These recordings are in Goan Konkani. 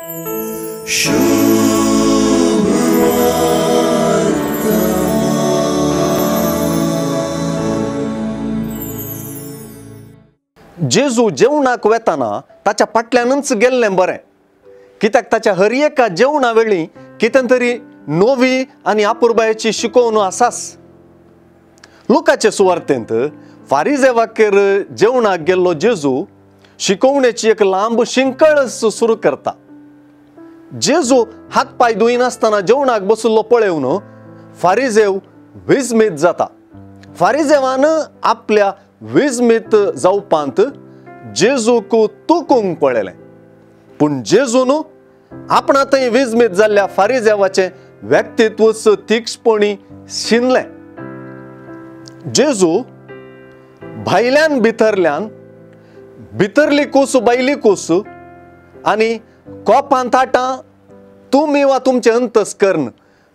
जेजू जेवणाक वेताना ताच्या फाटल्यानूच गेल्लें बरें, कित्याक ताच्या हर एका जेवणा वेळी कितें तरी नवी आनी अपुरबायेची शिकोवण आसाच। लुकाचे सुवार्तेंत फारिजेवाकेर जेवणाक गेल्लो जेजू शिकोवणेची एक लांब शिंकळ सुरू करता। जेजू हात पांय धुयनासतना जेवणाक बशिल्लो पळोवन फारिजेव विस्मीत जाता। फारिजेवान आपल्या विस्मीत जावपांत जेजूक तुकूंक पळयलें, पूण जेजून आपणा थंय विस्मीत जाल्ल्या फारिजेवाचें व्यक्तित्वच तीक्षपणी शिनलें। जेजू भायल्यान भितरल्यान, भितरली कूस भायली कूस आनी कोपान ताटां तुमी वा तुमचें अंतस्कर्ण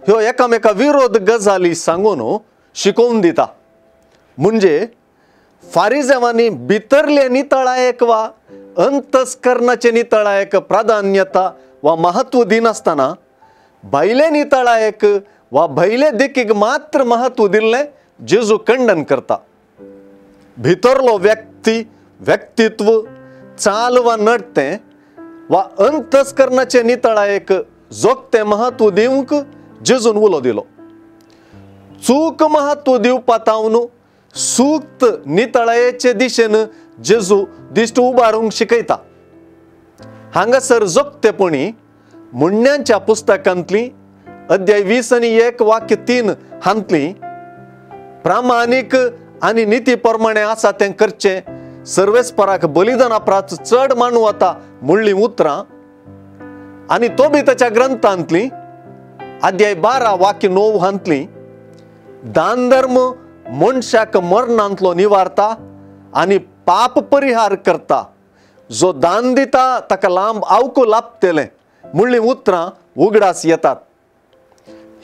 ह्यो एकामेका विरोध गजाली सांगून शिकोवन दिता। म्हणजे फारिजेवांनी भितरले नितळायेक वा अंतस्कर्णाचे नितळायेक प्राधान्यता वा महत्व दिनासतना भायले नितळायेक वा भायले देखीक मात्र महत्व दिल्लें जेजू खंडन करता। भितरलो व्यक्ती व्यक्तित्व चाल वा नडतें वा अंतस्कर्णाचे नितळायेक जोगतें महत्व दिवंक जेजून उलो दिलो। चूक महत्व दिवपातावन सूक्त नितळायेचे दिशेन जेजू दिश्ट उबारूंक शिकयता। हांगासर जोगतेपणी म्हणण्यांच्या पुस्तकांतली अध्याय 20 आनी 1 वाक्य 3 हांतली प्रामाणीक आनी निती प्रमाणे आसा तें करचें सर्वेस्पराक बलिदाना प्राच चड मानू वता म्हणलीं उतरां आनी तोबीताच्या ग्रंथांतली अध्याय 12 वाक्य 9 हांतली दान धर्म मनशाक मरणांतलो निवारता आनी पाप परिहार करता, जो दान दिता ताका लांब आवको लाभतलें म्हणलीं उतरां उगडास येतात।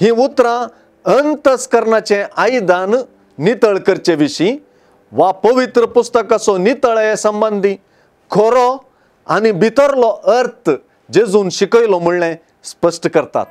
ही उतरां अंतस्कर्णाचें आयदान नितळ करचे विशीं वा पवित्र पुस्तकाचो नितळाये संबंदी खरो आनी भितरलो अर्थ जेजून शिकयलो म्हणलें स्पश्ट करतात।